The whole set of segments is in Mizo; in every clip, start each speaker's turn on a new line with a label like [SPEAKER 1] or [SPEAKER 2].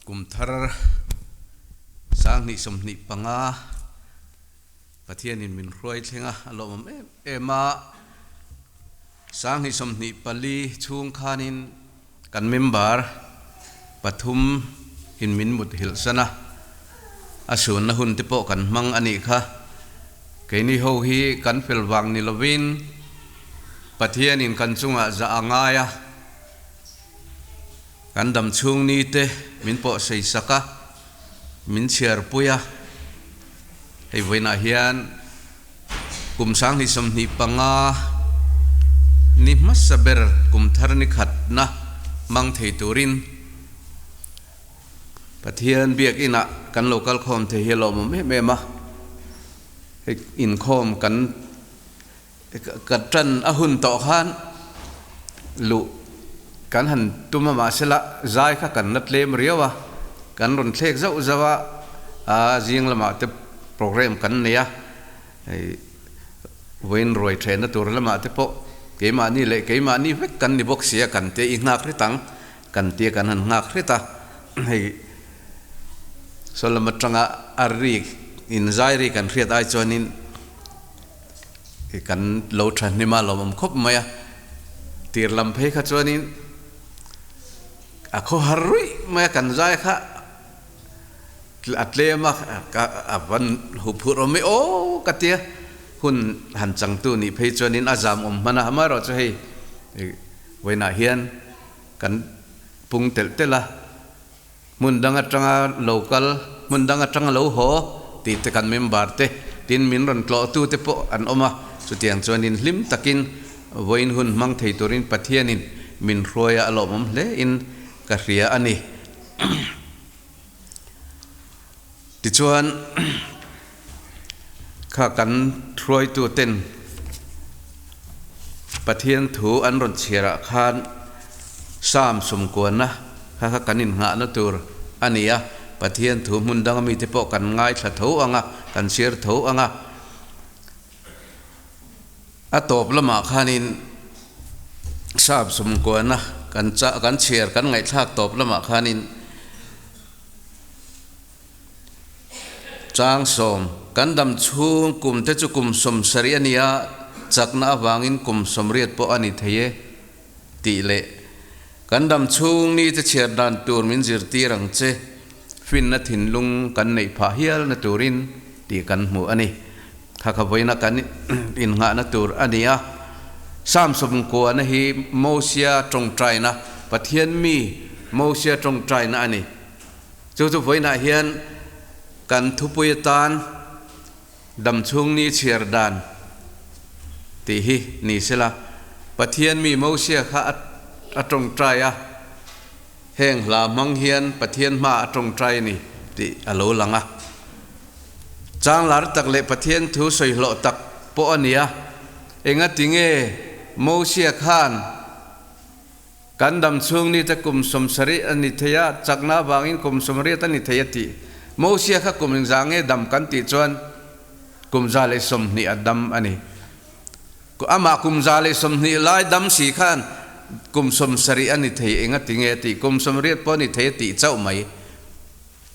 [SPEAKER 1] Kum thar 2025 Pathianin min hruai thleng a, a lawmawm em em a. 2024 chhung khanin kan member pathum in min mut hilh san a, a sunna hun te pawh kan hmang a nih kha. Keini ho hi kan fel vang ni lovin Pathianin kan chungah zah a ngai a. Kan dam chhung ni te min pawh sei sak a, min chhiar pui a. Hei vawiinah hian kum 2025 ni hmasa ber kum thar ni khatna hmang thei turin Pathian biakinah kan lo kal khawm thei hi a lawmawm em em a. Hei inkhawm kan Ka tan a hun tawh khan luh kan han tum a, mahsela zai kha kan la tlem riau a, kan rawn thlek zauh zauh a, a zing lamah te program kan nei a, hei vawiin ruai thenna tur lamah te pawh keimahni leh keimahni vek kan ni bawk sia kan te i nghak hret ang kan tia kan han nghak hret a, hei saw lam atanga a rik inzai ri kan hriat ai chuanin. Kan lo tha hnim a lawmawm khawp mai a, tir lam phei kha chuanin a khaw har ruih mai a, kan zai kha a tlem a, a van hup hurh awm i aw ka tia, hun han changtu nih phei chuanin a zam awm hman a, amaherawhchu hei vawiinah hian kan pung telh telh a. Hmun dang atanga lo kal, hmun dang atanga lo haw tih te kan member te, tin min rawn tlawhtu te pawh an awm a, chutiang chuanin hlim takin vawiin hun hmang thei turin Pathianin min hruai a, a lawmawm hle in ka hria a ni. Tichuan kha kan hruaitu ten Pathian thu an rawn chhiar ah khan Psalm sumkuanna kha kha kan innghahna tur a ni a, Pathian thu hmun danga mite pawh kan ngaithla tho ang a, kan chhiar tho ang a. A tawp lamah khanin Psalm sumkuanna kan chah kan chhiar kan ngaihthlak tawp lamah khanin, Chang sawm, Kan dam chhung kum te chu kum 70 a ni a, chakna avangin kum 80 pawh a ni thei e, tih leh Kan dam chhung ni te chhiar dan tur min zirtir ang che, finna thinlung kan neih phah hialna turin tih kan hmu a ni. Kha kha vawiina kan innghahna tur a ni a. Psalm 90 hi Mosia tawngtaina, Pathian mi Mosia tawngtaina a ni. Chu chu vawiinah hian kan thupui atan damchhung ni chhiar dan tih hi ni sela, Pathian mi Mosia kha a tawngtai a, heng hla hmang hian Pathian hma a tawngtai a ni tih a lo lang a. Chang lar tak leh Pathian thu sawi hlawh tak pawh a ni a, engati nge Mosia khan Kan dam chhung ni te kum 70 a ni thei a, chakna avangin kum 80 a ni thei a tih. Mosia kha kum engzah nge dam kan tih chuan kum 120 a dam a ni. Amah kum 120 lai dam si khan kum 70 a ni thei eng a ti nge a tih, kum 80 pawh a ni thei a tih chauh mai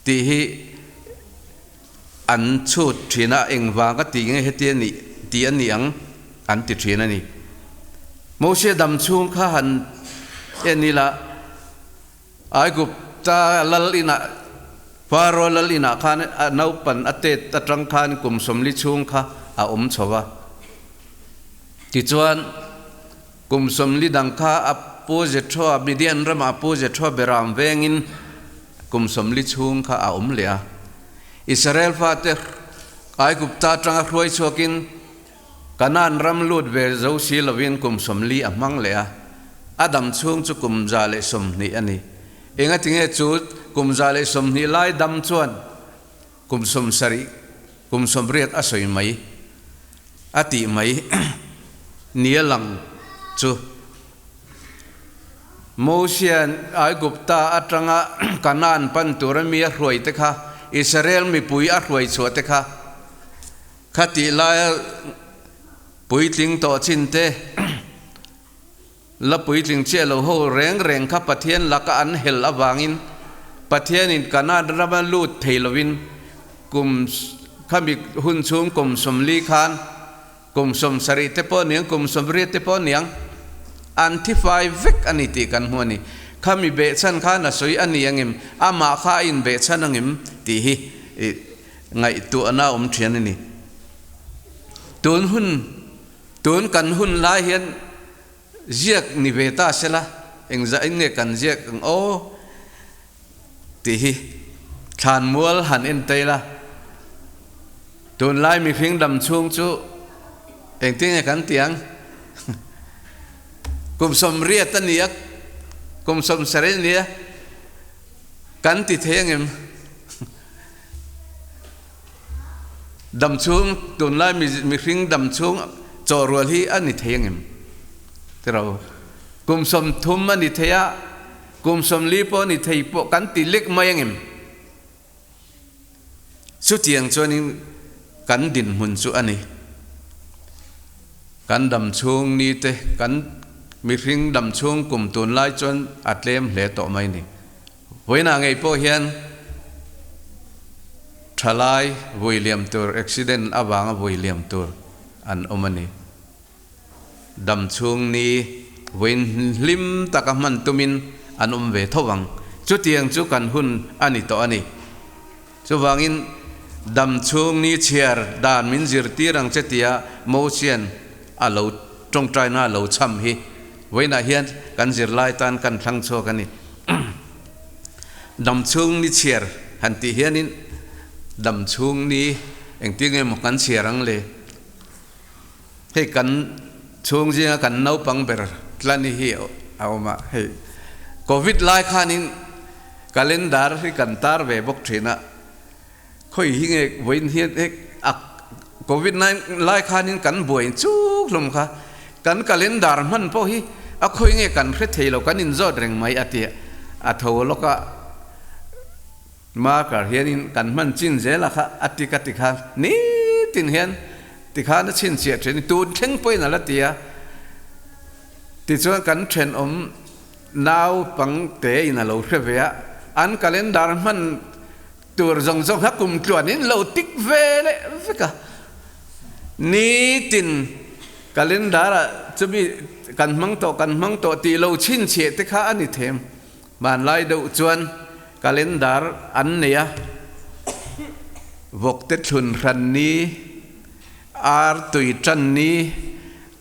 [SPEAKER 1] tih hi an chhut thin a, engvang a tih nge heti a nih tih a ni ang an ti thin a ni. Moses dam chhung kha han en ila, Aigupta lal inah, Pharaoh lal inah khan a naupan a tet atang khan kum 40 chhung kha a awm chho va. Tichuan, kum 40 dang kha a pu Jethroa, Midian ramah a pu Jethroa beram vengin kum 40 chhung kha a awm leh a. Israel fate Aigupta atanga hruai chhuakin Kanaan ram lut ve zo si lovin kum 40 a hmang leh a, a dam chhung chu kum 120 a ni. Engatinge chu kum 120 lai dam chuan kum 70, kum 80 a sawi mai a tih mai nia lang chu. Mosia'n Aigupta atanga Kanaan pan tura mi a hruai te kha, Israel mipui a hruai chhuah te kha, khatih laia puitling tawh chin te, la puitling chiah lo ho reng reng kha Pathian laka an hel avangin Pathianin Kanaan rama lut thei lovin kum khami hun chhung kum 40 khan kum 70 te pawh niang, kum 80 te pawh niang an thi fai vek a ni tih kan hmu a ni. Khami behchhan khan a sawi a ni angem, amah kha a inbehchhan angem tih hi ngaihtuahna a awm thian a ni. Tun hun, tun kan hun lai hian ziak ni ve ta sela, engzah in nge kan ziak ang aw tih hi thlanmual han en tai la. Tunlai mihring dam chhung chu engtin nge kan ti ang? Kum 80 a ni a, kum 70 a ni a, kan ti thei angem? Dam chhung, tunlai mihring dam chhung chawhrual hi a ni thei angem? Tiraw, kum 30 a ni thei a, kum 40 pawh a ni thei pawh kan ti lek mai angem? Chutiang chuanin kan dinhmun chu a ni. Kan dam chhung ni te, kan mihring dam chhung kum tunlai chuan a tlem hle tawh mai ni. Vawiinah ngei pawh hian thalai vui liam tur, accident avanga vui liam tur an awm a ni. Dam chhung ni vawiin hlim taka hman tumin an awm ve tho vang. Chutiang chu kan hun a ni tawh a ni. Chuvangin dam chhung ni chhiar dan min zirtir ang che tia Mosian a lo tawngtaina a lo chham hi vawiinah hian kan zirlai tan kan thlang chhuak a ni. Dam chhung ni chhiar han tih hianin dam chhung ni engtin nge maw kan chhiar ang le? Hei kan chhung zinga kan naupang ber tlani hi a awm a, hei Covid lai khanin calendar hi kan tar ve bawk thin a, khawi hi nge vawiin hian hei a Covid lai khanin kan buai chuk hlawm kha, kan calendar hman pawh hi a khawi nge kan hre thei lo kan inzawt reng mai a ti a tho lawk a. Marker hianin kan hman chin zel a kha a tik a ti khan nitin hian tikhan a chhinchhiah thin tun thleng pawhin a la ti a. Tichuan kan thenawm naupang te in a lo hre ve a, an calendar hman tur zawng zawng kha kum tluanin lo tik ve leh vek a. Nitin calendar ah chumi kan hmang tawh kan hmang tawh tih lo chhinchhiah te kha a ni them. Hmanlai deuh chuan calendar an nei a, vawkte thlun hran ni, ar tui tan ni,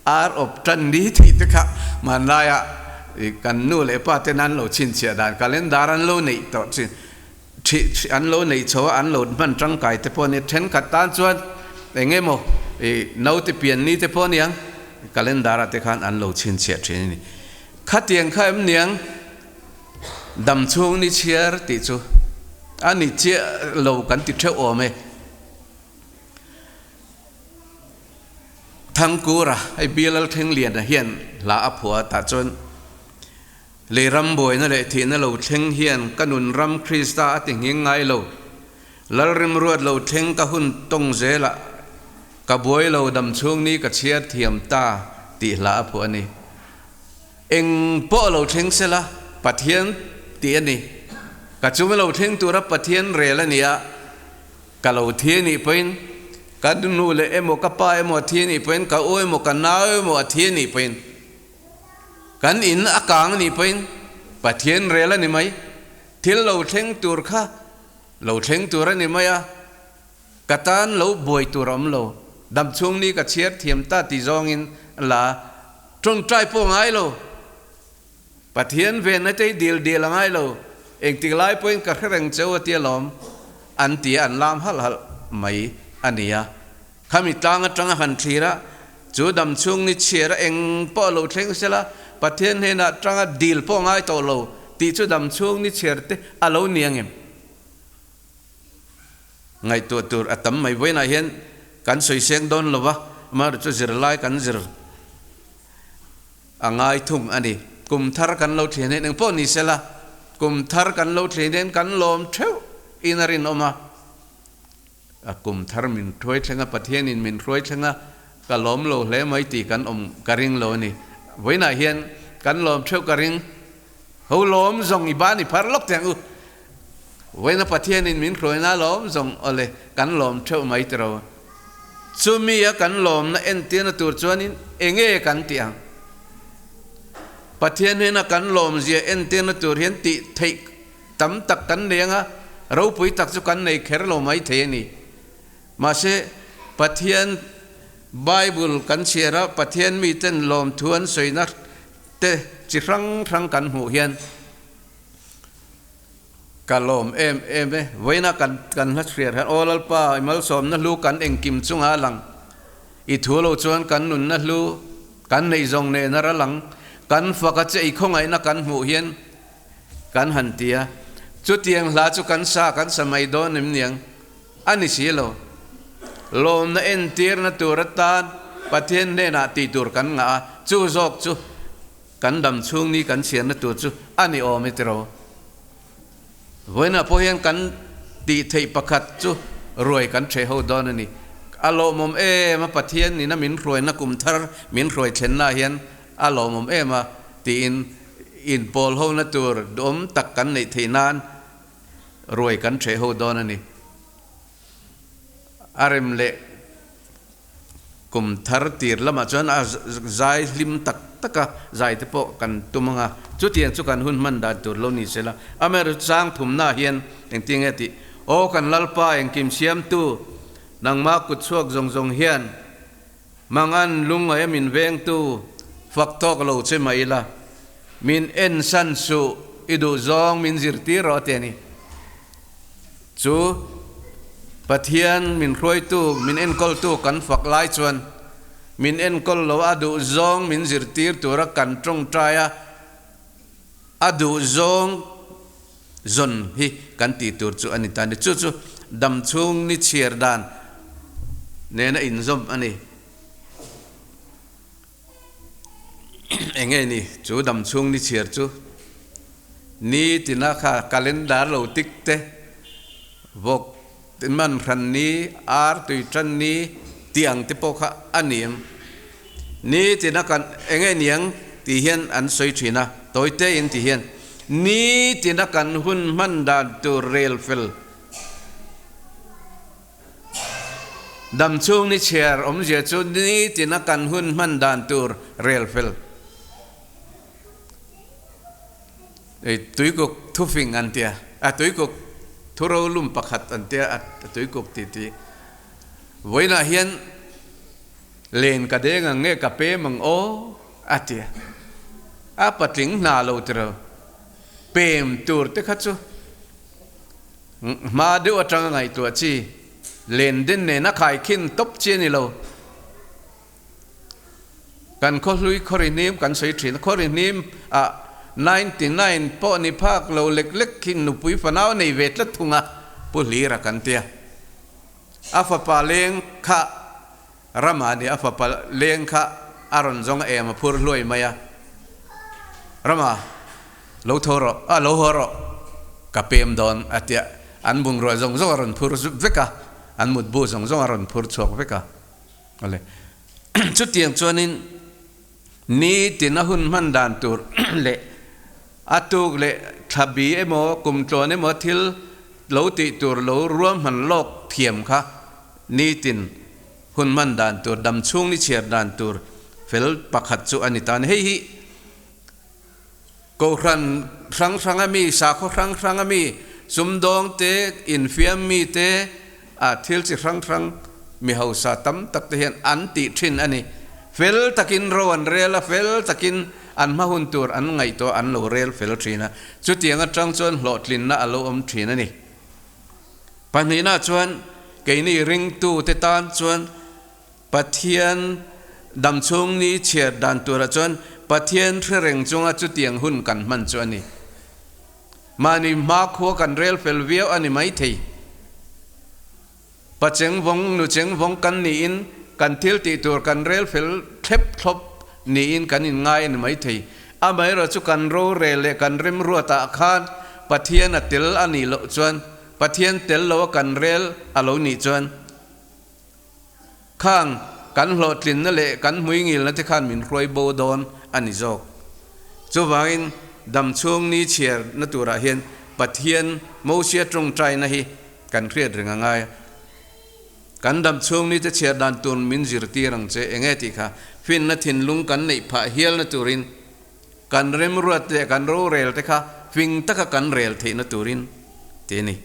[SPEAKER 1] ar awp tan ni tih te kha hmanlaia kan nu leh pa ten an lo chhinchhiah dan calendar an lo neih tawh thin, an lo neih chho a, an lo hman tangkai te pawh a ni. Thenkhat tan chuan eng emaw naute pian ni te pawh a niang calendar ah te khan an lo chhinchhiah thin a ni. Khatiang kha em niang dam chhung ni chhiar tih chu a ni chiah lo kan ti theuh awm e. Thangkura hei Bialal Thlengliana hian hla a phuah tah chuan lei ram buaina leh thihna lo thleng hian ka nun ram Krista a ti nghing ngai lo. Lalrimruat lo thleng ka hun tawng zelah ka buai lo dam chhung ni ka chhiar thiam ta tih hla a phuah a ni. Eng pawh lo thleng sela Pathian tih a ni. Ka chung lo thleng tura Pathian rel a ni a, ka lo thi a nih pawhin, ka nu leh emaw ka pa emaw a thi a nih pawhin, ka u emaw ka nau emaw a thi a nih pawhin, kan in a kang a nih pawhin Pathian rel a ni mai. Thil lo thleng tur kha lo thleng tur a ni mai a. Ka tan lo buai tur a awm lo. Damchhung ni ka chhiar thiam ta ti zawngin la tawngtai pawh ngai lo. Pathian venna te hi dil dil a ngai lo. Engtik lai pawhin ka hre reng cheu a tia lawm an ti a, an lam halh halh mai a nia. Khami tlang atanga han thlir a, chu damchhung ni chhiar a eng pawh lo thleng sela Pathian hnenah tanga dil pawh ngai tawh lo tih chu damchhung ni chhiar te a lo ni angem? Ngaihtuah tur a tam mai. Vawiinah hian kan sawi seng dawn lo va, amaherawhchu chu zirlai kan zir a ngai thung a ni. Kum thar kan lo thlen hian engpawh ni sela, kum thar kan lo thlen hian kan lawm theuh in a rinawm a. A kum thar min hruai thleng a, Pathianin min hruai thleng a, ka lawm lo hle mai tih kan awm ka ring lo a ni. Vawiinah hian kan lawm theuh ka ring. Ho lawm zawng i ban i phar lawk teh ang u. Vawiina Pathianin min hruaina lawm zawng awle kan lawm theuh mai tiro. Chumi a kan lawmna entirna tur chuanin enge kan tih ang? Pathian hnena kan lawmzia entirna tur hian tih theih tam tak kan nei anga, ropui tak chu kan nei kher lo mai thei a ni. Mahse, Pathian Bible kan chhiar a, Pathian miten lawmthu an sawina te chi hrang hrang kan hmuh hian ka lawm em em e. Vawiina kan kan hla chhiar hian, Aw Lalpa, i malsawmna hlu kan engkim chungah a lang. I thu lo chuan kan nunna hlu kan neih zawng nena ra lang. Kan fak a che i khawngaihna kan hmuh hian kan han ti a. Chutiang hla chu kan sa kan sa mai dawn em niang? A ni si lo. Lawmna entirna tur atan Pathian hnenah tih tur kan ngah a, chu zawk chu kan dam chhung ni kan chhiarna tur chu a ni awm e tiraw. Vawiinah pawh hian kan tih theih pakhat chu ruai kan ṭheh ho dawn a ni. A lawmawm em a, Pathian nina min hruaina kum thar min hruai thlennaah hian a lawmawm em a tiin inpawl hona tur duhawm tak kan neih theih nan ruai kan ṭheh ho dawn a ni. A rem leh kum thar tir lamah chuan a zai hlim tak tak a, zai te pawh kan tum ang a, chutiang chu kan hun hman dan tur lo ni se la. Amaherawhchu chang thumnaah hian engtin nge tih, Aw kan Lalpa engkim siamtu, nangmah kut chhuak zawng zawng hian mangan lungngaih a min vengtu fak tawk lo che mai ila, min en san suh, i duh zawng min zirtir rawh a ti a ni. Chu Pathian min hruaitu, min enkawltu kan fak lai chuan min enkawl lo a duh zawng min zirtir tura kan tawngtai a, a duh zawng zawn hi kan tih tur chu a ni ta a ni. Chu chu damchhung ni chhiar dan nena inzawm a ni. Enge ni chu damchhung ni chhiar chu ni tina kha calendar lo tik te vawk man hran ni ar tui tan ni tih ang te pawh kha a ni ang. Ni tina kan enge niang tih hian an sawi thin a, tawi te in ti hian ni tina kan hun hman dan tur rel fel. Damchhung ni chhiar awmzia chu nitina kan hun hman dan tur rel fel. Ei tuikuk thufing an tia, a tuikuk thuro lum pakhat an tia a tuikuk ti ti. Vawiinah hian len ka deng ang nge ka pem ang aw a tia. A patling hna lo tiro pem tur te kha chu. Hma deuh atanga ngaihtuah chi, len den nena khaikhin tawp chi a ni lo. Kan khawhlui khawrihnim kan sawi thin a, khawrihnim ah 99 pawh ni phak lo lek lek khi nupui fanau a nei ve tlat thung a, Pu Hlira kan tia. A fapa leng kha Rama nih a fapa leng kha a rawn zawng em a phur hluai mai a, Rama, lo tho rawh, a lo haw rawh, ka pem dawn a tia, an bungrua zawng zawng a rawn phur vek a, an mutbu zawng zawng a rawn phur chhuak vek a. Awle, chutiang chuanin nitin a hun hman dan tur leh a tuk leh thla bi emaw kum tlawn emaw thil lo tih tur lo ruahman lawk thiam kha Nitin hun hman dan tur, dam chhung ni chhiar dan tur fel pakhat chu a ni ta a ni. Hei hi Kohhran hrang hrang a mi, sakhaw hrang hrang a mi, sumdawng te, infiam mi te, a thil chi hrang hrang mi hausa tam tak te hian an tih thin a ni. Fel takin ro an rel a, fel takin an hma hun tur an ngaihtuah an lo rel fel thin a. Chutiang atang chuan hlawhtlinna a lo awm thin a ni. Pahnihna chuan keini ringtute tan chuan Pathian damchhung ni chhiar dan turah chuan Pathian hre reng chunga chutiang hun kan hman chu a ni. Mahni hmakhua kan rel fel viau a ni maithei. Pacheng vawng, nucheng vawng kan niin kan thil tih tur kan rel fel thlep thlawp niin kan inngai a ni maithei. Amaherawh chu kan rorel leh kan remruatah khan Pathian a tel a nih loh chuan, Pathian tel lo a kan rel a lo nih chuan khang kan hlawhtlinna leh kan hmuingilna te khan min hruai bo dawn a ni zawk. Chuvangin damchhung ni chhiarna turah hian. Pathian Mosia tawngtaina hi kan hriat reng a ngai a. Kan dam chhung nite chhiar dan tur min zirtir ang che enge tih kha finna thinlung kan neih phah hialna turin kan remruat leh kan rorel te kha fing taka kan rel theihna turin ti a ni.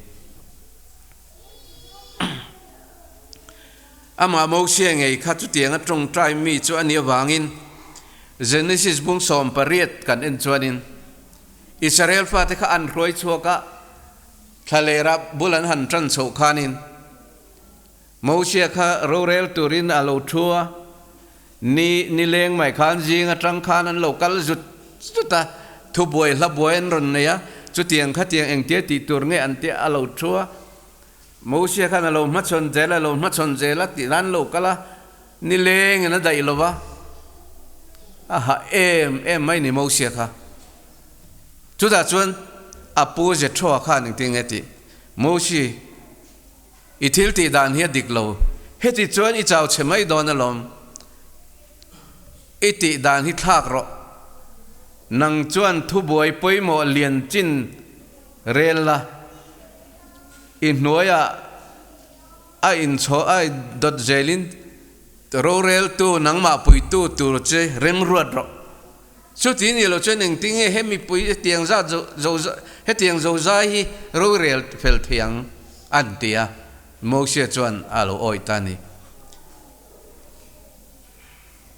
[SPEAKER 1] Amah Mosia ngei kha chutianga tawngtai mi chu a nih avangin Genesis bung 18 kan en chuanin Israel fate kha an hruai chhuak a, thlalera bul an han tan chhoh khanin Mosia kha rorel turin a lo thu a, ni nileng mai khan zing atang khan an lo kal zut zut a, thubuai hla buai an rawn nei a, chutiang khatiang engtia tih tur nge an tia a lo thu a. Mosia khan a lo hmachhawn zel a, a lo hmachhawn zel a tih nan lo kal a, nilengin a daih lo va, a hah em em mai ni Mosia kha. Chutah chuan a pu Jethroa khan engtin nge tih? Mosi, i thil tih dan hi a dik lo, heti chuan i chau chhe mai dawn alawm, i tih dan hi thlak rawh, nang chuan thubuai pawimawh lian chin rel la, I hnuaiah a inchhaw a dawt zelin roreltu nangmah puitu tur che remruat rawh. Chuti ni lo chuan engtin nge he mipui hetiang zat zo hetiang zozai hi rorel fel thei ang an ti a, Mosia chuan a lo awih ta a ni.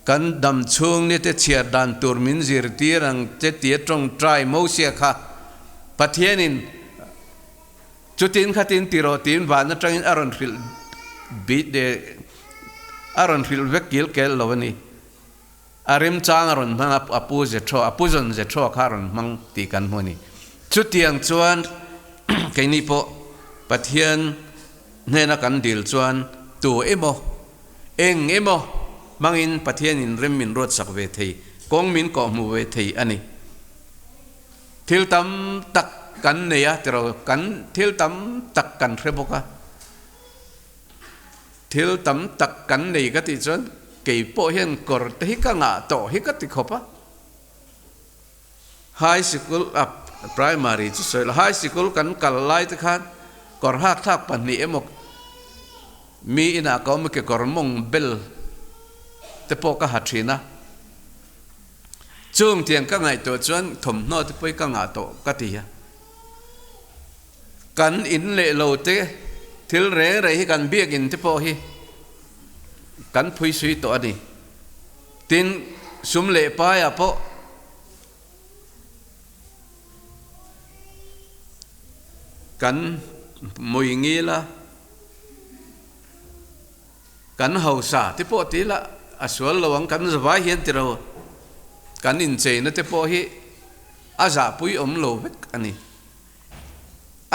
[SPEAKER 1] Kan dam chhung nite chhiar dan tur min zirtir ang che tia tawngtai Mosia kha Pathianin chutin khatin ti rawh tiin van atangin a rawn hrilh bit a rawn hrilh vek kil kel lo a ni. A remchang a rawn hmang a, a pu Jethro, a pu zawn Jethro kha a rawn hmang tih kan hmu a ni. Chutiang chuan keini pawh Pathian hnena kan dil chuan tu emaw, eng emaw hmangin Pathianin rem min ruatsak ve thei, kawng min kawhhmuh ve thei a ni. Thil tam tak kan nei a tiraw, kan thil tam tak kan hre bawk a. Thil tam tak kan nei ka tih chuan kei pawh hian kawr te hi ka ngah tawh hi ka ti khawp a. High sikul a primary chu sawi lo, high sikul kan kal lai te khan kawr hak thlak pahnih emaw mi inah ka awm a kekawr mawng bel te pawh ka ha thin a. Chung tiang ka ngaihtuah chuan thawmhnaw te pawh hi ka ngah tawh ka ti a. Kan in leh lo te thil reng reng hi kan biakin te pawh hi kan phuisui tawh a ni. Tin, sum leh paiah pawh kan hmui ngil a, kan hausa te pawh ti ila a sual lo ang, kan zavai hian ti lo, kan incheina te pawh hi a zahpui awm lo vek a ni.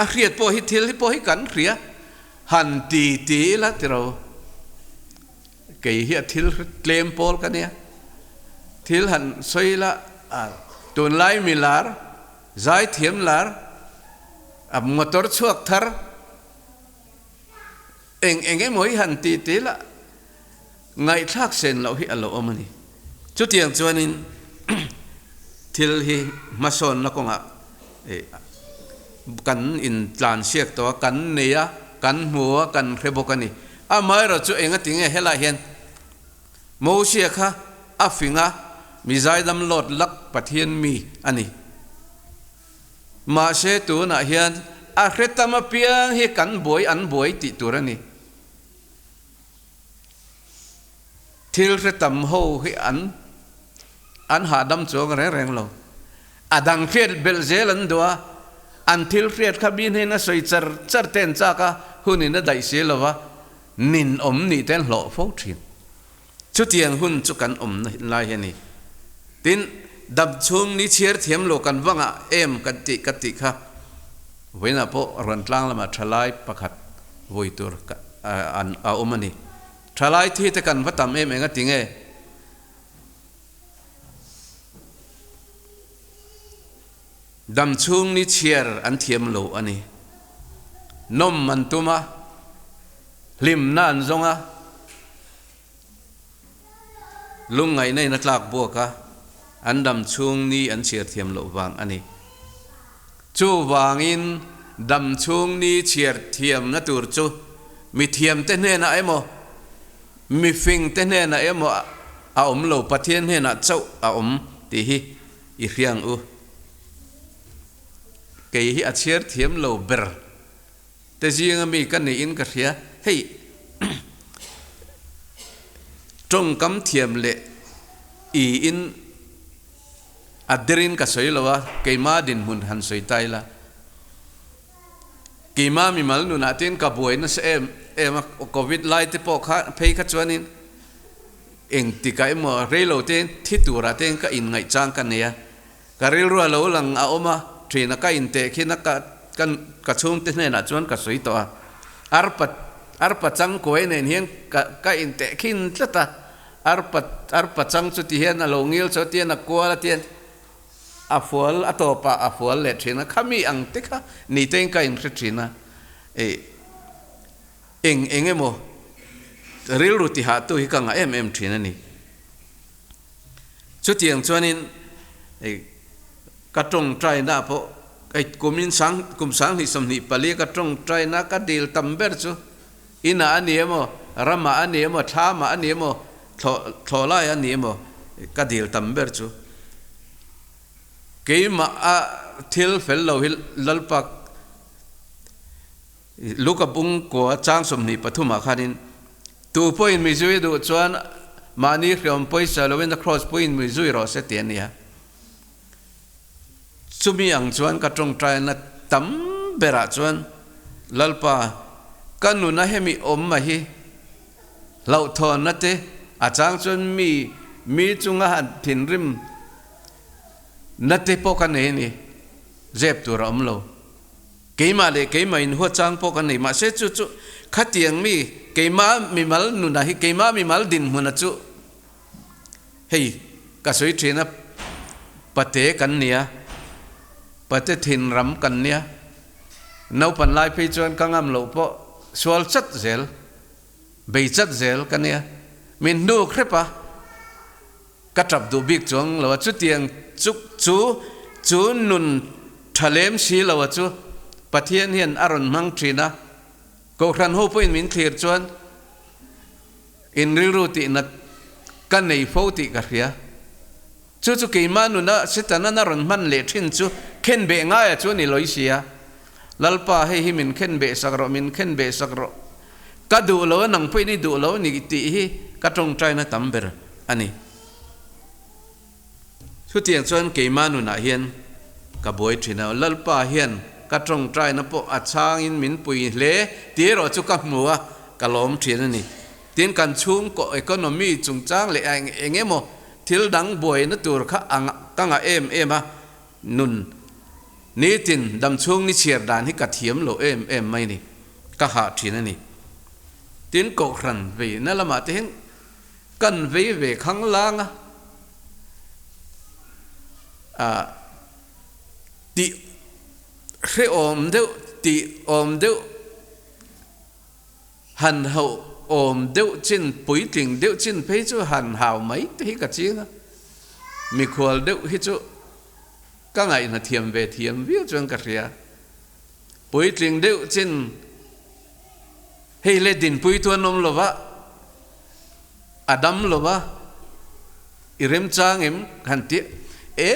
[SPEAKER 1] A hriat pawh hi thil hi pawh hi kan hria, han ti ti ila ti lo. Kei hi a thil tlem pawl ka nia. Thil han sawi ila a tunlai mi lar, zaithiam lar, a motor chhuak thar eng eng emaw hi han ti ti ila ngaihthlak sen loh hi a lo awm a ni. Chutiang chuanin thil hi hmasawnna kawngah kan intlansiak tawh a, kan nei a, kan hmu a, kan hre bawk a ni. Amaherawh chu engati nge helaiah hian Mosia kha a fing a, mi zaidam lawt lak Pathian mi a ni. Mahse tunah hian a hre tam apiang hi kan buai an buai tih tur a ni. Thil hre tam ho hi an an hahdam chuang reng reng lo. A dang hriat belh zel an duh a, an thil hriat kha mi hnen a sawi char char te an chak a, hunin a daih si lo va, nin awm nih te an hlawh fo thin. Chutiang hun chu kan awm lai hi a ni. Tin, dam chhung ni chhiar thiam lo kan va ngah em kan tih ka tih kha vawiinah pawh Ruantlang lamah thalai pakhat vui tur an a awm a ni. Thalai thi te kan va tam em eng a ti nge? Dam chhung ni chhiar an thiam lo a ni. Nawm an tum a, hlimna an zawng a, lungngaihna in a tlak buak a, an dam chhung ni an chhiar thiam loh vang a ni. Chuvangin dam chhung ni chhiar thiamna tur chu mi thiamte hnenah emaw, mi fingte hnenah emaw a awm lo, Pathian hnenah chauh a awm tih hi i hria ang u. Kei hi a chhiar thiam lo ber te zinga mi ka niin ka hria. Hei tawngkam thiam leh i in a derin ka sawi lo a, keima dinhmun han sawi ta ila. Keima mimal nunah te in ka buai nasa em em a, covid lai te pawh kha phei kha chuanin engtikah emaw reilo te thi turah te ka inngaihchang ka nei a. Ka rilru a lo lang a awm a, ṭhina ka inteh khin a ka ka chhungte hnenah chuan ka sawi tawh a. Arpa arpa chang kuai nen hian ka ka inteh khin tlat a, arpa arpa chang chu ti hian a lo ngil chu tian a kual a tian a fual a tawpah a fual leh ṭhin a, khami ang te kha ni tein ka inhre ṭhin a, ih eng eng emaw rilru tihahtu hi ka ngah em em ṭhin a ni. Chutiang chuanin ka tawngtaina pawh kumin sang kum sanghnih 24 ka tawngtaina ka dil tam ber chu inah a ni emaw, ramah a ni emaw, thlamah a ni emaw, thlawh thlawhlai a ni emaw ka dil tam ber chu keimah a thil fel lo hi Lalpa Luka bungkua chang 23 ah khanin, Tu pawhin mi zui duh chuan mahni hriawm pawisa loin a kraws puiin mi zui rawh se ti a nia. Chumi ang chuan ka tawngtaina tam berah chuan Lalpa ka nuna hemi awm a hi hlauhthawnna te a chang chuan mi mi chunga han thinrim na te pawh ka nei a ni, zep tur a awm lo. Keimah leh keimah in huat chang pawh kan nei. Mahse chu chu khatiang mi keimah mimal nuna hi keimah mimal dinhmuna chu hei ka sawi thin a, pate kan nia, pate thinram kan nia, naupan lai phei chuan ka ngam loh pawh sual chat zel, bei chat zel ka nia, min hnuk hrep a. Ka tap duh bik chuang lo a, chutiang chuk chu chu nun tha lem si lo a chu Pathian hian a rawn hmang thin a, Kohhran ho pawhin min thlir chuan in rilru tihna ka nei fo tih ka hria. Chu chu keimah nuna Setanan a rawn hman leh thin chu khenbeh ngaia chu a ni lawi si a, Lalpa hei hi min khenbeh sak rawh, min khenbeh sak rawh. Ka duh lo a, nang pawhin i duh lo a ni tih hi ka tawngtaina tam ber a ni. Chutiang chuan keimah nunah hian ka buai thin a, Lalpa hian ka tawngtaina pawh a chhangin min pui hle tih erawh chu ka hmu a, ka lawm thin a ni. Tin, kan chhungkaw economy chungchang leh eng emaw thil dang buaina tur kha ka ngah em em a, Nun, Nitin damchhung ni chhiar dan hi ka thiam lo em em mai ni, ka hah thin a ni. Tin, Kohhran veina lamah te hian kan vei ve khang lang a, ah, tih hrehawm deuh, tih awm deuh, han hauh awm deuh chin, puitling deuh chin phei chu han hau mai te hi ka ching a, mikhual deuh hi chu ka ngaihna thiam ve thiam viau chuan ka hria. Puitling deuh chin hei le dinpui tu an awm lo va, a dam lo va, i remchang em han tih e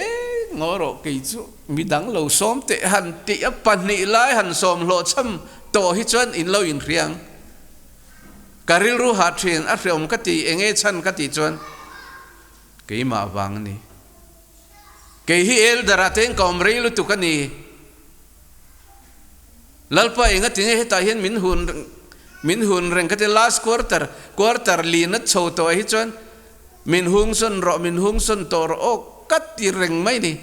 [SPEAKER 1] ngaw rawh kei chu midang lo sawm teh han tih a pahnih lai han sawm hlawhchham tawh hi chuan in lo inhriang ka rilru hah thin a hreawm ka ti enge chhan ka tih chuan keimah vang a ni kei hi elder ah te in ka awm rei lutuk a ni. Lalpa enga tinge hetah hian min hun min hun reng ka ti last quarter quarter lin a chho tawh ah hi chuan min hung sawn rawh min hung sawn tawh rawh aw ka ti reng mai ni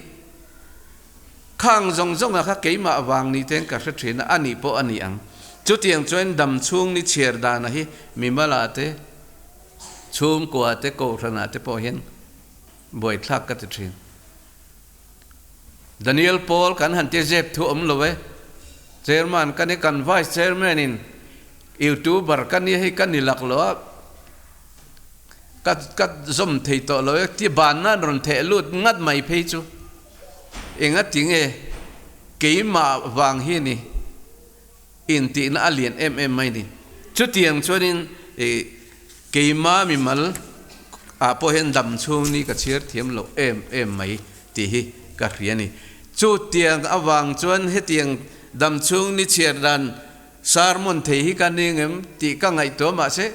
[SPEAKER 1] khang zawng zawng ah kha keimah vang ni ten ka hre thin a a nih pawh a ni ang chutiang chuan dam chhung ni chhiar dan ah hi mimal ah te chhungkua te kohhran ah te pawh hian buaithlak ka ti thin. Daniel Paul kan han ti zep thu awm lo e. Chairman ka ni, kan Vice Chairman in YouTuber ka ni hei ka ni lak lo a, ka ka zawm thei tawh lo e ti ban nan rawn theh lut ngat mai phei chu enga ti nge? keimah vang hi a ni intihna a lian em em mai a ni. Chutiang chuanin ih keimah mimal ah pawh hian dam chhung ni ka chhiar thiam loh em em mai tih hi ka hria a ni. Chutiang avang chuan hetiang dam chhung ni chhiar dan sermon thei hi ka ni ngem tih ka ngaihtuah mahse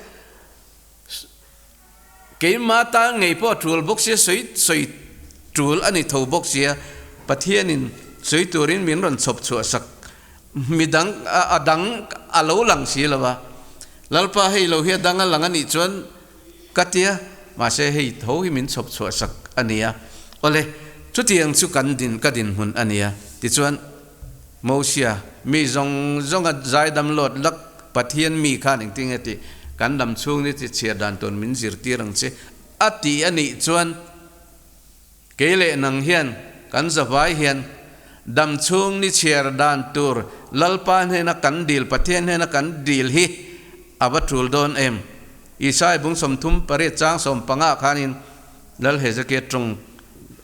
[SPEAKER 1] Keimah tan ngei pawh tul bawk sia, sawi sawi tul a ni tho bawk sia, Pathianin sawi turin min rawn chhawp chhuah sak midang a dang a lo lang si lo a, Lalpa hei lo hi a dang a lang a nih chuan ka tia, mahse hei tho hi min chhawp chhuah sak a nia, awle chutiang chu kan din ka dinhmun a nia, tichuan Mosia mi zawng zawnga zaidam lawt lak Pathian mi khan engtin nge tih kan dam chhung ni chi chhiar dan tur min zirtir ang che a ti a nih chuan kei leh nang hian kan zavai hian dam chhung ni chhiar dan tur Lalpa hnena kan dil Pathian hnena kan dil hi a va tul dawn em? Isai bung 38 chang 15 khanin Lal Hezekia tawng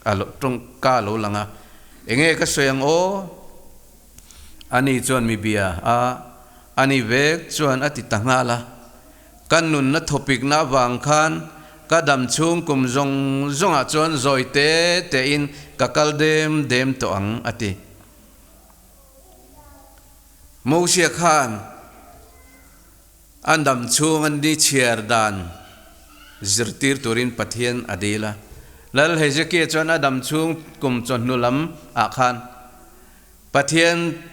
[SPEAKER 1] a lo tawng ka lo lang a, Enge ka sawi ang aw? Ani chuan mi bia a, ani vek chuan a ti ta nghal a. Ka nunna thawpikna avang khan ka dam chhung kum zawng zawngah chuan zawi te tein ka kal dem dem tawh ang, a ti. Mosia khan a dam chhung a ni chhiar dan zirtir turin Pathian a dil a. Lal Hezekia chuan a dam chhung kum chawhnu lam ah khan Pathian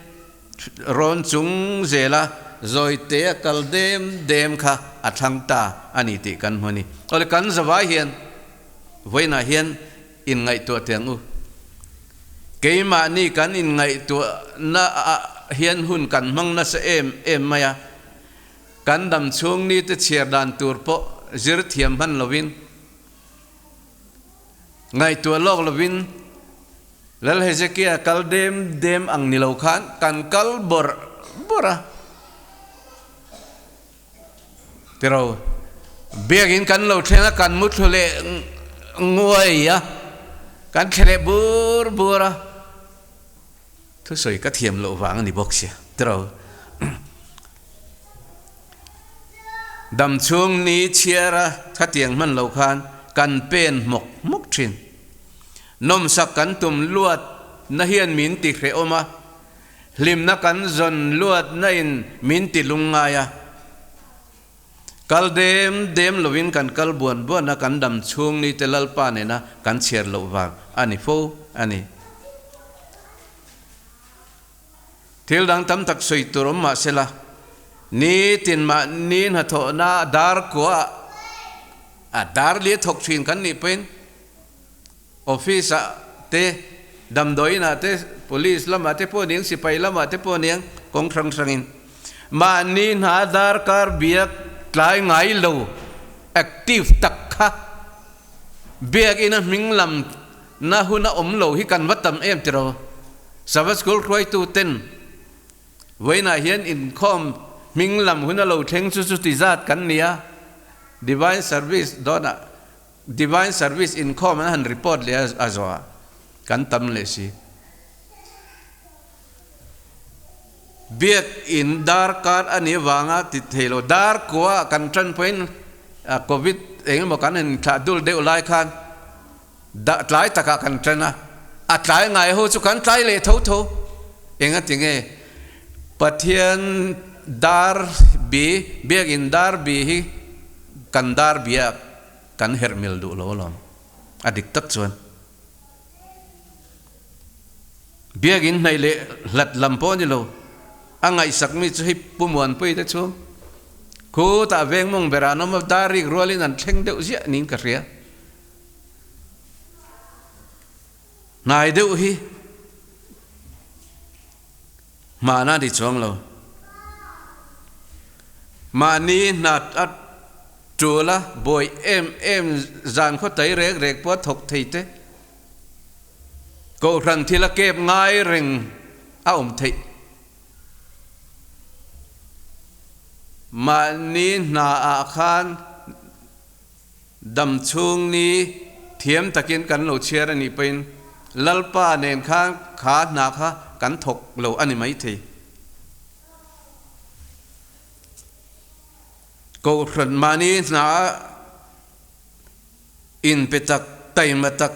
[SPEAKER 1] rawn chung zela zawite a kal dem dem kha a thlang ta a ni tih kan hmu a ni. Awle kan zavai hian vawiinah hian inngaihtuah teh ang u. Keimahni kan inngaihtuahna ah hian hun kan hmang nasa em em mai a, kan dam chhung nite chhiar dan tur pawh zir thiam hman lovin, ngaihtuah lawk lovin Lal Hezekia kal dem dem ang ni lo khan kan kal bawrh bawrh a. Tiro, biakin kan lo thleng a, kan mu thlu leh nguai a, kan thle leh bur bur a, thusawi ka thiam loh vang a ni bawk sia. Tiro, dam chhung ni chhiar a khatiang hman lo khan kan pen hmawk hmawk thin. Nawmsak kan tum luat na hian min ti hrehawm a, hlimna kan zawn luat na in min ti lung ngai a. Kal dem dem lovin kan kal buan buan a, kan dam chhung ni te Lalpa nena kan chhiar loh vang a ni fo a ni. Thil dang tam tak sawi tur awm mah sela, nitin mahni hnathawhna dar kuah a dar li a thawk thin kan nih pawhin office ah te, damdawiin ah te, police lamah te pawh aniang, sipai lamah te pawh aniang kawng hrang hrangin mahni hna darkar biak tlai ngai lo active tak kha biakina hming lam Na hun a awm lo hi kan va tam em tiraw? Sabbath School hruaitu ten vawiinah hian inkhawm hming lam hun a lo thleng chu chuti zat kan ni a, Divine Service dawnah Divine Service inkhawm an han report leh a zawhah kan tam leh si. Biak in darkar a nih avanga ti thei lo dar kua kan tan pawhin Covid eng emaw kan inthlah dul deuh lai khan Dah tlai takah kan ṭan a, a tlai ngai ho chu kan tlai leh tho tho. Enga ti nge Pathian dar bi, biakinn dar bi hi kan dar bia kan herh mil duh lo alawm, a dik tak chuan. Biakinn hnaih leh hlat lam pawh a ni lo, a ngaihsak mi chu hei Pu Muanpui te chu khutah veng mawng berah an awm a, dar rik rualin an thleng deuh ziah niin ka hria. Hnai deuh hi hmana ni chuang lo. Mahni hna a tul a, buai em em zan khaw tai rek rek pawh a thawk thei te. Kohhran thil a kep ngai reng a awm theih. Mahni hna ah khan Dam chhung ni thiam takin kan lo chhiar a nih pawhin Lalpa nen khan kha hna kha kan thawk lo a ni maithei. Kohhran mahni hna inpe tak, taima tak,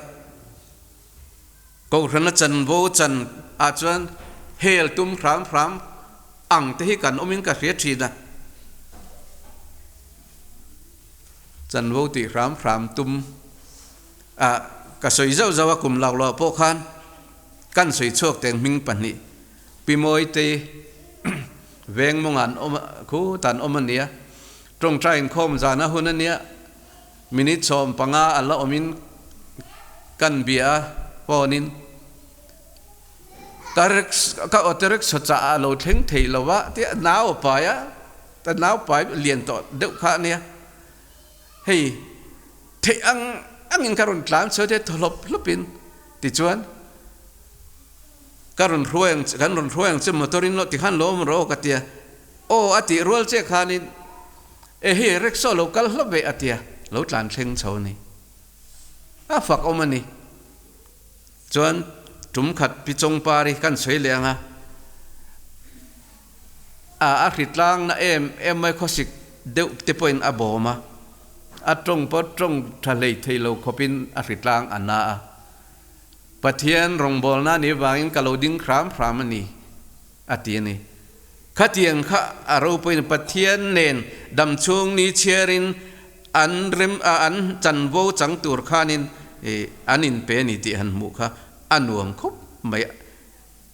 [SPEAKER 1] Kohhrana chanvo chan ah chuan hel tum hram hram ang te hi kan awmin ka hria thin a. Chanvo tih hram hram tum ah ka sawi zauh zauh a, kum lak loh ah pawh khan kan sawi chhuak teng hming pahnih Pi Mawitei veng mawngah an awm a, khutah an awm a nia, tawngtai inkhawm zan a hun a nia, Minute 15 a la awmin kan bia a phone in ka ka auto rickshaw chah a lo thleng thei lo a tia nau a pai a, ta nau pai lian tawh deuh kha a nia, hei theih ang angin ka rawn tlan chhuah te thaw hlawp hlawp in tichuan ka rawn hruai ang che kan rawn hruai ang che motor in ti khan lo awm rawh aw ka tia, aw a tih rual che khanin. E hi rickshaw lo kal hlawp ve a tia, lo tlan thleng chho a ni. A fak awm a ni. Chuan tum khat pi chawng par hi kan sawi leh ang a, a a hri tlang na em em mai khawsik deuh te pawhin a bawm a, a tawng pawh tawng tha hlei thei lo khawpin a hri tlang a na a. Pathian rawngbawlna ni vangin ka lo ding hram hram a ni. A ti a ni. Khatiang kha a ropuiin Pathian nen damchhung ni chhiarin an rem a, an chanvo chang tur khanin an inpe a ni tih han hmuh kha a nuam khawp mai.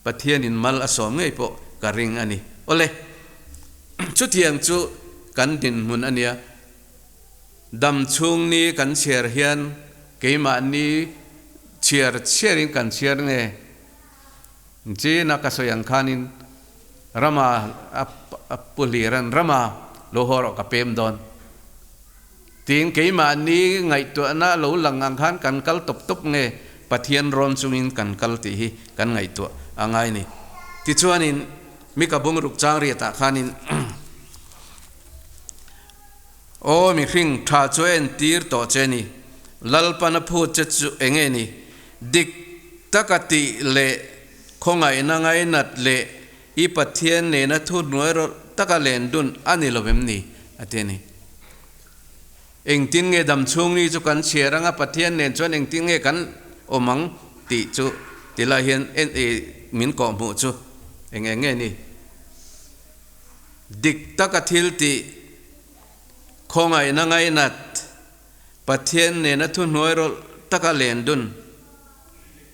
[SPEAKER 1] Pathianin mal a sawm ngei pawh ka ring a ni. Awle, chutiang chu kan dinhmun a nia. Damchhung ni kan chhiar hian keimahni chhiar chhiarin kan chhiar nge? China ka sawi ang khanin rama a pu hliran rama lo haw rawh ka pem dawn tiin keimahni ngaihtuahna lo lang ang khan kan kal tawp tawp nge Pathian rawn chungin kan kal tih hi kan ngaihtuah a ngai ni. Tichuanin mi ka bungruk chang riatah khanin Aw mihring tha chu a entir tawh che ni, Lalpan a phut che chu enge ni? Dik taka tih leh khawngaihna ngainat leh i Pathian nena thu hnuai rawlh taka len dun a ni lo em ni? a ti a ni. Engtin nge damchhung ni chu kan chhiar anga Pathian nen chuan engtin nge kan awm ang tih chu ti lai hian min kawhhmuh chu eng eng nge ni? Dik taka thil tih, khawngaihna ngainat, Pathian nena thuhnuai rawlh taka len dun,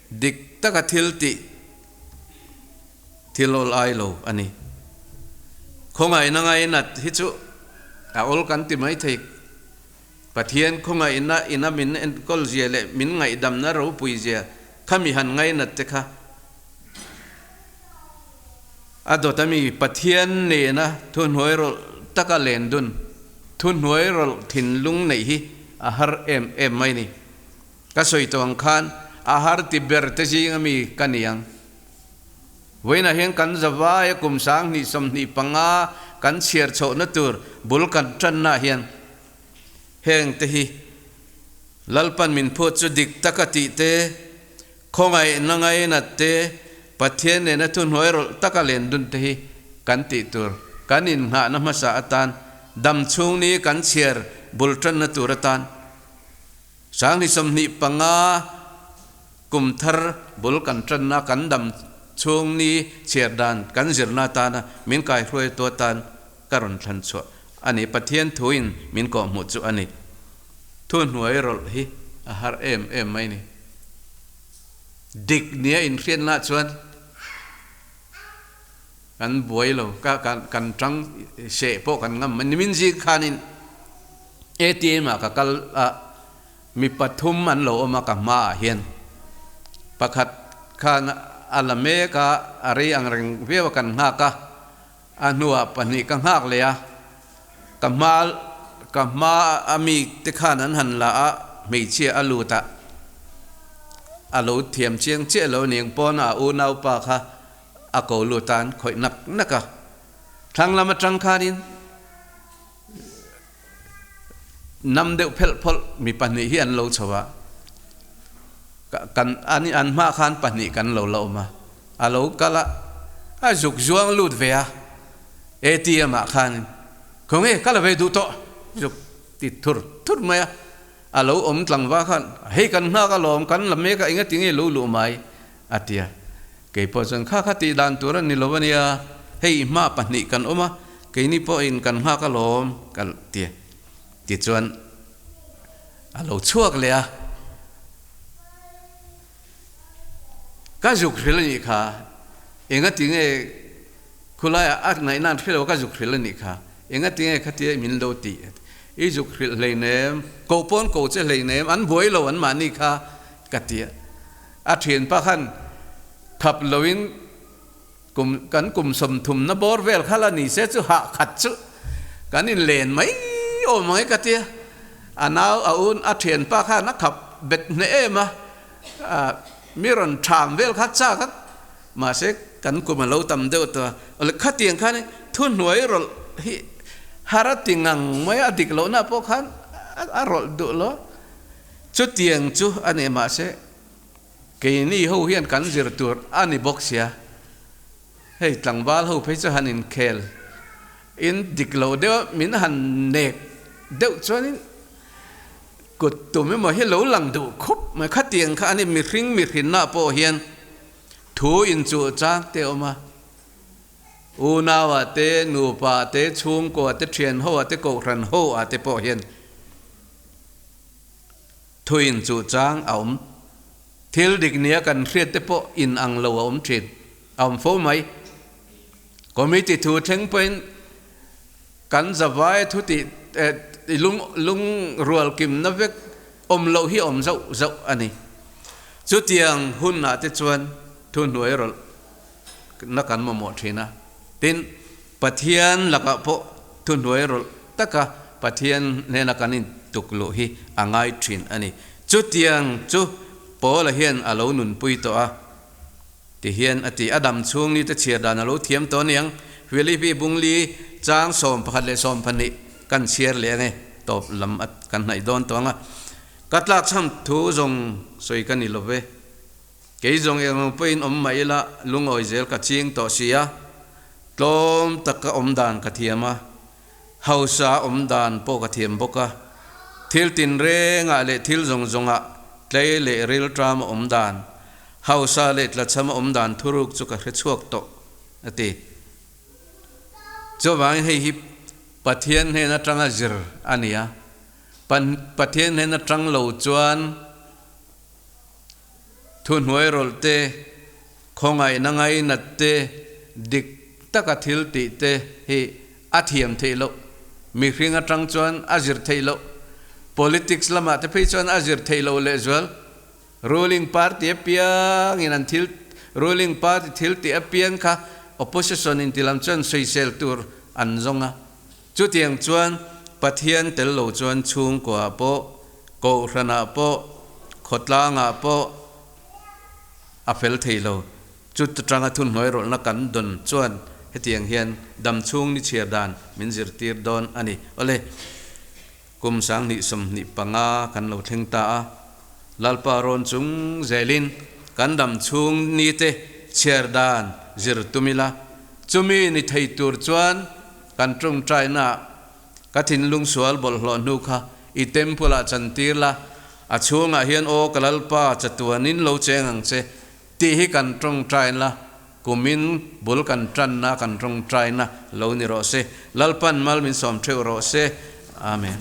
[SPEAKER 1] dik taka thil tih thil awl ai lo a ni. Khawngaihna ngainat hi chu a awl kan ti mai thei. Pathian khawngaihna ina min enkawl zia leh min ngaihdamna ropui zia kha mi han ngainat te kha a dawt a mi Pathian nena thuhnuai rawlh taka len dun, thuhnuai rawlh thinlung neih hi a har em em mai ni. Ka sawi tawh ang khan a har ti ber te zinga mi ka ni ang. Vawiinah hian kan zavaia kum 2025 kan chhiar chhohna tur bul kan tannaah hian heng te hi Lalpan min phut chu dik taka tih te, khawngaihna ngainat te, Pathian nena thuhnuai rawlh taka len dun te hi kan tih tur kan innghahna hmasa atan damchhung ni kan chhiar bul tanna tur atan 2025 Kum thar bul kan tanna kan dam chhung ni chhiar dan kan zirna atana min kaihruaitu atan ka rawn thlan chhuah a ni. Pathian thuin min kawhhmuh chu a ni. Thu hnuai rawlh hi a har em em mai ni. Dik nia inhriatna chuan kan buai lo, ka kan tang seh pawh kan ngam mai. Nimin zing khanin ATM ah ka kal a. Mi pathum an lo awm a ka hmaah hian pakhat khan a la mek a, a rei ang reng viau a kan nghak a, a hnuah pahnih ka nghak leh a, ka hma ka hma a mi te khan an han la a, hmeichhia a lut a, a lo thiam chiang chiah lo ning pawn a unaupa kha a ko lut a an khawih nak nak a, thlang lam atang khanin. Nam deuh phelh phawlh mi pahnih hi an lo chho a, kan an an hma khan pahnih kan lo la awm a, A lo kal a, a zuk zuang lut ve a, ATM ah khanin, Khawnge ka la ve duh tawh? Zuk ti thur thur mai a. A lo awm tlangva khan, Hei kan nghak alawm, kan la mek a, engati nge lo luh mai? a ti a. Kei pawh chuan, Kha kha tih dan tur a ni lo a nia, hei hma pahnih kan awm a, keini pawhin kan nghak alawm, ka ti a. Tichuan a lo chhuak leh a. Ka zuk hril a nih kha, engati nge khulaiah a ngaihna an hrilo ka zuk hril a nih kha, engati nge khatia min lo tih? I zuk hrilh hleinem, ko pawn ko che hleinem, an buai lo an mahni kha ka ti a. A thianpa khan khap loin kum kan kum sawmthumna bawr vel kha la ni se chu hah khat chu kan inlen mai awm ang e ka tia. A nau a un a thianpa khan a khap bet hneh em a, mi rawn tham vel kha chak a, mahse kan kum a lo tam deuh tawh a. Awle khatiang khan thuhnuai rawlh hi har a ti ngang mai a, a dik lohna pawh khan a rawlh duh lo. Chutiang chu a ni mahse Keini ho hian kan zir tur a ni bawk sia, hei tlangval ho phei chu han inkhel in dik lo deuh a, min han nek deuh chuanin kut tum emaw hi lo lang duh khup mai. Khatiang kha a ni, mihring mihrinna pawh hian thu inchuh chang te a awm a, unau-ah te, nupa-ah te, chhungkua-ah te, thian ho-ah te, kohhran ho-ah te pawh hian. Thuin chu chang a awm. Thil dik nia kan hriat te pawh in ang lo a awm thin. A awm fo mai. Committee thu thleng pawhin kan zavai thu tih i lung lungrual kimna vek awm loh hi awm zauh zauh a ni. Chutiang hunah te chuan thu hnuai rawlh na kan mamawh thin a. Tin, Pathian lakah pawh thuhnuai rawlh taka Pathian hnena kan intuk luh hi a ngai thin a ni. Chutiang chu Paula hian a lo nunpui tawh a, ti hian a ti. A dam chhung ni te chhiar dan a lo thiam tawh aniang. Filipi bungli chang 11 leh 12 kan chhiar leh ange, tawp lam a kan hnaih dawn tawh ang a. Ka tlakchham thu zawng sawi ka ni lo ve. Kei zawng eng pawhin awm mah ila lungawi zel ka ching tawh si a, tlawm taka awm dan ka thiam a, hausa awm dan pawh ka thiam bawk a, thil tinrengah leh thil zawng zawngah tlei leh rilṭam a awm dan, hausa leh tlachham a awm dan thuruk chu ka hre chhuak tawh, a ti. Chuvangin hei hi Pathian hnen aṭanga zir a ni a, Pathian hnen aṭang lo chuan, Thuhnuai rawlh te, khawngaihna ngainat te, dik taka thil tih te hi a thiam theih loh. Mihring atang chuan a zir theih loh. Politics lamah te phei chuan a zir theih loh lehzual. Ruling party apiangin an thil ruling party thil tih apiang kha opposition in ti lam chuan sawisel tur an zawng a. Chutiang chuan Pathian tel lo chuan chhungkuaah pawh, Kohhranah pawh, khawtlangah pawh a fel thei lo. Chut atanga thunhnuai rawlhna kan dawn chuan hetiang hian damchhung ni chhiar dan min zirtir dawn a ni. Awle, kum 2025 kan lo thleng ta a, Lalpa rawn chung zelin kan damchhung nite chhiar dan zir tum ila, chumi ni thei tur chuan kan tawngtainaah Ka thinlung sual bawlhhlawh hnu kha i temple ah chantir la, a chhungah hian aw ka Lalpa chatuanin lo cheng ang che tih hi kan tawngtain la, kumin bul kan tanna kan tawngtaina lo ni rawh se. Lalpan mal min sawm theuh rawh se. Amen.